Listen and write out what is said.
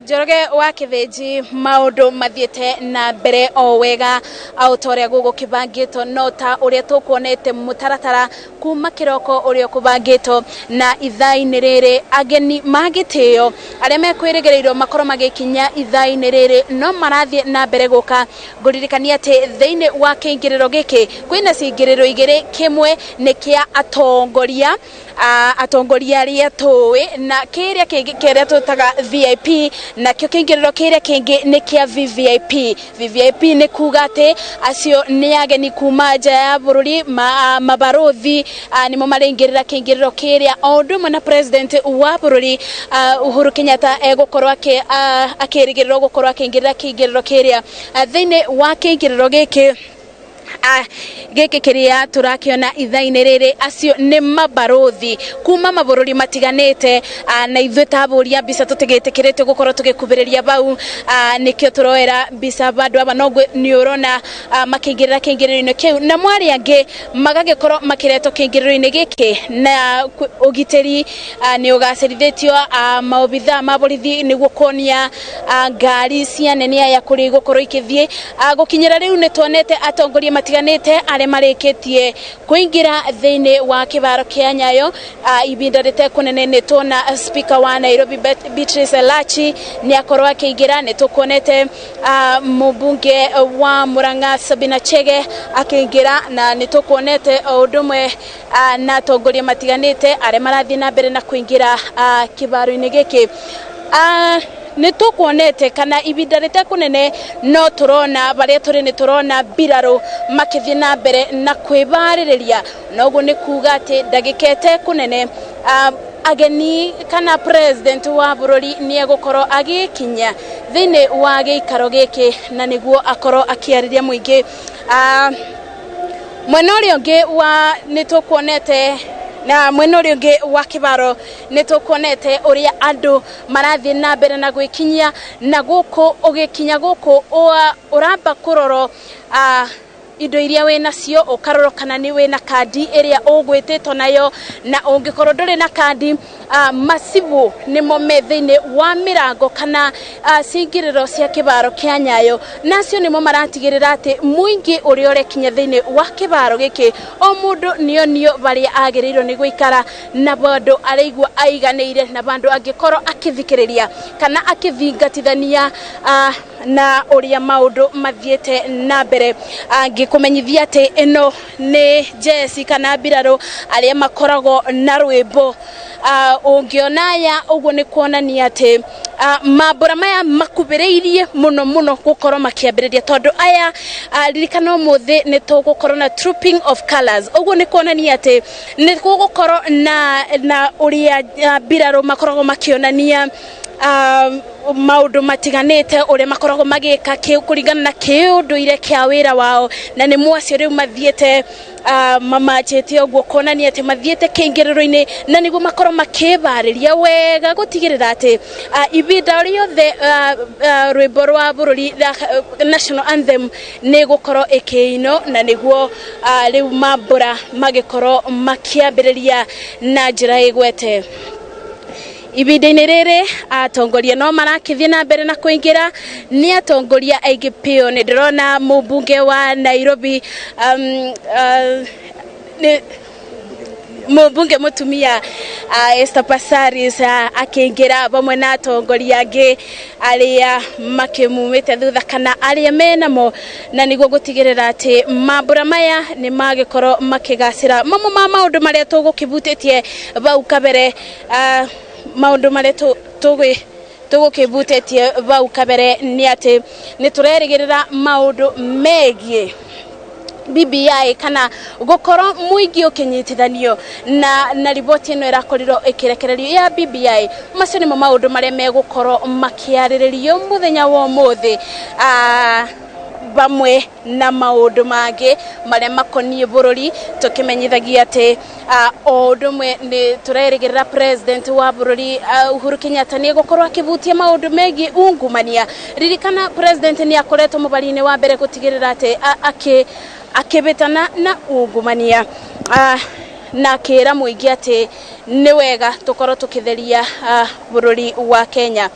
Njoroge wa Kĩthĩnji, maũndũ mathiĩte na mbere o wega o ta ũrĩa gũgũkĩbangĩtwo, no ta ũrĩa tũkuonete mũtaratara kuma kĩroko ũrĩa ũkũbangĩtwo, na ithaa-inĩ rĩrĩ ageni magĩtĩo arĩa mekwĩrĩgĩrĩirwo makorwo magĩkinya ithaa-inĩ rĩrĩ no marathiĩ na mbere gũka. Ngũririkania atĩ thĩinĩ wa kĩingĩrĩro gĩkĩ kwĩna cingĩrĩro igĩrĩ, kĩmwe nĩ kĩa atongoria, atongoria arĩa tũĩ, na kĩrĩa kĩngĩ kĩrĩa twĩtaga VIP, nakĩo kĩingĩrĩro kĩrĩa kĩngĩ nĩ kĩa VVIP. VVIP nĩ kuga atĩ acio nĩ ageni kuma nja ya bũrũri, mabarũthi nĩmo maraingĩrĩra kĩingĩrĩro kĩrĩa, o ũndũ ũmwe na president wa bũrũri Uhuru Kenyatta egũkorwo akĩrĩgĩrĩrwo gũkorwo akĩingĩrĩra kĩingĩrĩro kĩrĩa. Thĩinĩ wa kĩingĩrĩro gĩkĩ, gĩkĩ kĩrĩa tũrakĩona ithaa-inĩ rĩrĩ, acio nĩ mabarũthi kuma mabũrũri matiganĩte, na ithuĩ ta ahũri a mbica tũtigĩtĩkĩrĩtio gũkorwo tũgĩkuhĩrĩria bau, nĩkĩo tũroera mbica bandũ aba, no nĩ ũrona makĩingĩrĩra kĩingĩrĩro-inĩ kĩu, namo arĩa angĩ magagĩkorwo makĩretwo kĩingĩrĩro-inĩ gĩkĩ, na ũgitĩri nĩ ũgacĩrithĩtio, maobithaa ma borithi nĩguo kuonia ngari cia anene aya kũrĩa igũkorwo ikĩthiĩ. Gũkinyĩra rĩu nĩ tuonete atongoria matiganĩte arĩa marĩkĩtie kũingĩra thĩinĩ wa kĩbaro kĩa Nyayo. Ibinda rĩtekũnene nĩ tuona speaker wa Nairobi Beatrice Elachi nĩ akorwo akĩingĩra, nĩ tũkuonete mũmbunge wa Murang'a Sabina Chege akĩingĩra, na nĩ tũkuonete o ũndũ ũmwe na atongoria matiganĩte arĩa marathiĩ na mbere na kũingĩra kĩbaro-inĩ gĩkĩ. Nĩ tũkuonete kana ibinda rĩtekũnene no tũrona barĩa tũrĩ nĩ tũrona mbirarũ makĩthiĩ na mbere na kwĩbarĩrĩria, na ũguo nĩ kuga atĩ ndagĩka ĩtekũnene ageni kana president wa bũrũri nĩ egũkorwo agĩkinya thĩinĩ wa gĩikaro gĩkĩ na nĩguo akorwo akĩarĩria mũingĩ. Mwena ũrĩa ũngĩ wa nĩ tũkuonete na mwena ũrĩa ũngĩ wa kĩbaro nĩ tũkuonete ũrĩa andũ marathiĩ na mbere na gwĩkinyia, na gũkũ ũgĩkinya gũkũ ũramba kũrorwo indo iria wĩ nacio, ũkarorwo kana nĩ wĩna kandi ĩrĩa ũgwĩtĩtwo nayo, na ũngĩkorwo ndũrĩ na kandi, macibũ nĩmo me thĩinĩ wa mĩrango kana cingĩrĩro cia kĩbaro kĩa Nyayo, na acio nĩmo maratigĩrĩra atĩ mũingĩ ũrĩa ũrekinya thĩinĩ wa kĩbaro gĩkĩ o mũndũ nĩonio barĩa agĩrĩirwo nĩ gũikara, na bandũ araigua aiganĩire, na bandũ angĩkorwo akĩthikĩrĩria kana akĩthingatithania na ũrĩa maũndũ mathiĩte na mbere. Ngĩkũmenyithia atĩ ĩno nĩ jeci kana mbirarũ arĩa makoragwo na rwĩmbo. Ũngĩona aya ũguo nĩ kuonania atĩ mambũra maya makubĩrĩirie mũno mũno gũkorwo makĩambĩrĩria, tondũ aya, ririkana ũmũthĩ nĩ tũgũkorwo na trooping of colors, ũguo nĩ kuonania atĩ nĩ gũgũkorwo na ũrĩa mbirarũ makoragwo makĩonania maũndũ matiganĩte ũrĩa makoragwo magĩka kũringana na kĩũndũire kĩa wĩra wao, na nĩ mwacio rĩu mathiĩte mamanjĩte ũguo kuonania atĩ mathiĩte kĩingĩrĩro-inĩ na nĩguo makorwo makĩbarĩria wega gũtigĩrĩra atĩ ibinda rĩothe rwĩmbo rwa bũrũri, national anthem, nĩ gũkorwo ĩkĩinwo, na nĩguo rĩu mambũra magĩkorwo makĩambĩrĩria na njĩra ĩgwete. Ibinda-inĩ rĩrĩ atongoria no marakĩthiĩ na mbere na kũingĩra, nĩ atongoria aingĩ biũ. Nĩ ndĩrona mũmbunge wa Nairobi, nĩ mũmbunge mũtumia Esther Passaris akĩingĩra vamwe na atongoria angĩ arĩa makĩmumĩte thutha kana arĩa menamo, na nĩguo gũtigĩrĩra atĩ mambũra maya nĩ magĩkorwo makĩgacĩra. Mamwe ma maũndũ marĩa tũgũkĩbutĩtie bau kabere, maũndũ marĩa tũgũkĩbutĩtie bau kabere nĩ atĩ nĩ tũrerĩgĩrĩra maũndũ megiĩ BBI kana gũkorwo mũingĩ ũkĩnyitithanio na riboti ĩno ĩrakorirwo ĩkĩrekererio ya BBI. Macio nĩmo maũndũ marĩa megũkorwo makĩarĩrĩrio mũthenya wa ũmũthĩ, vamwe na maũndũ mangĩ marĩa makoniĩ bũrũri, tũkĩmenyithagia atĩ o ũndũ ũmwe nĩ tũrerĩgĩrĩra president wa bũrũri Uhuru Kenyatta nĩ egũkorwo akĩbutia maũndũ megiĩ ungumania. Ririkana president nĩ akoretwo mũbari-inĩ wa mbere gũtigĩrĩra atĩ akĩbĩtana na ungumania, na akĩra mũingĩ atĩ nĩ wega tũkorwo tũkĩtheria bũrũri wa Kenya.